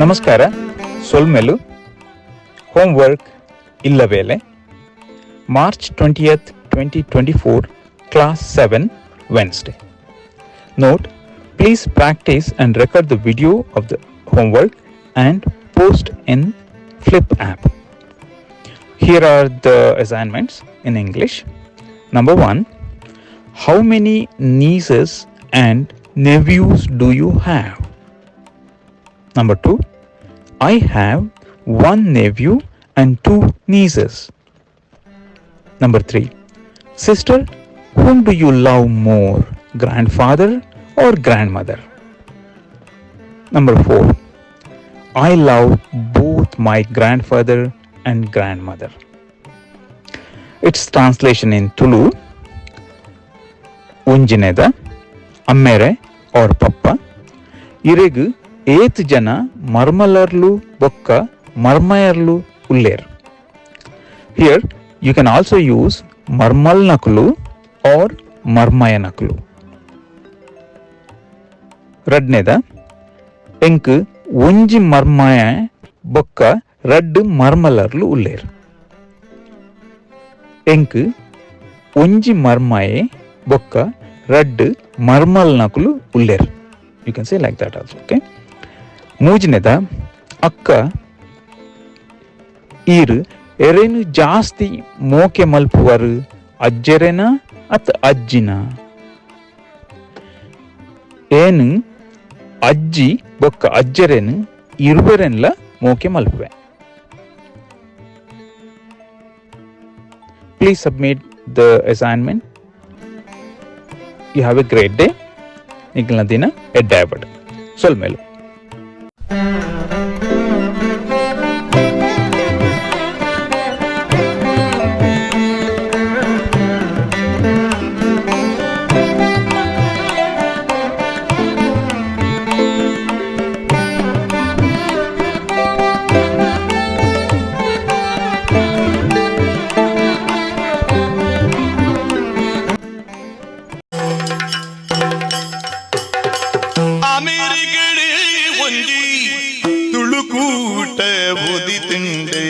ನಮಸ್ಕಾರ. ಸೊಲ್ಮೆಲು. ಹೋಮ್ವರ್ಕ್ ಇಲ್ಲವೇಲೆ, March 20th, 2024, class 7, Wednesday. Note, please practice and record the video of the homework and post in Flip app. Here are the assignments in English. Number 1, how many nieces and nephews do you have? Number 2, I have one nephew and two nieces. Number 3, sister, whom do you love more, grandfather or grandmother? Number 4, I love both my grandfather and grandmother. Its translation in Tulu. ಒಂಜಿನೆದ, ಅಮ್ಮೆರೆ ಆರ್ ಪಪ್ಪ, ಇರೆಗ್ ಏತ್ ಜನ ಮರ್ಮಲರ್ಲು ಬೊಕ್ಕ ಮರ್ಮಯರ್ಲು ಉಲ್ಲೇರ್? Here you can also use ಮರ್ಮಲ್ನಕುಲು R ಮರ್ಮಯನಕುಲು. ರಡ್ನೆದ, ಎಂಕ್ ಒಂಜಿ ಮರ್ಮಯ ಬೊಕ್ಕ ರಡ್ಡ್ ಮರ್ಮಲರ್ಲು ಉಲ್ಲೇರ್. ಎಂಕ್ ಒಂಜಿ ಮರ್ಮಯೆ ಬೊಕ್ಕ ರಡ್ಡ್ ಮರ್ಮಲ್ನಕುಲು ಉಲ್ಲೇರ್. You can say like that also, okay? ಮೂಜಿನೆದ, ಅಕ್ಕ, ಈರ್ ಎರೆನು ಜಾಸ್ತಿ ಮೋಕೆ ಮಲ್ಪುವರು, ಅಜ್ಜೆರೆನ ಅತ್ ಅಜ್ಜಿನ? ಏನು ಅಜ್ಜಿ ಬೊಕ್ಕ ಅಜ್ಜೆರೆನ್ ಇರುವೆರೆನ್ಲ ಮೋಕೆ ಮಲ್ಪುವೆ. Please submit the assignment. You have a great day. ನಿಖಿಲ್ನ ದಿನ ಎಡ್ಡೆ. ಸೊಲ್ಮೇಲು. ಅಮೆರಿಕಡೆ ಒಂಜಿ ತುಳುಕೂಟ ಉದಿತುಂಡೆ.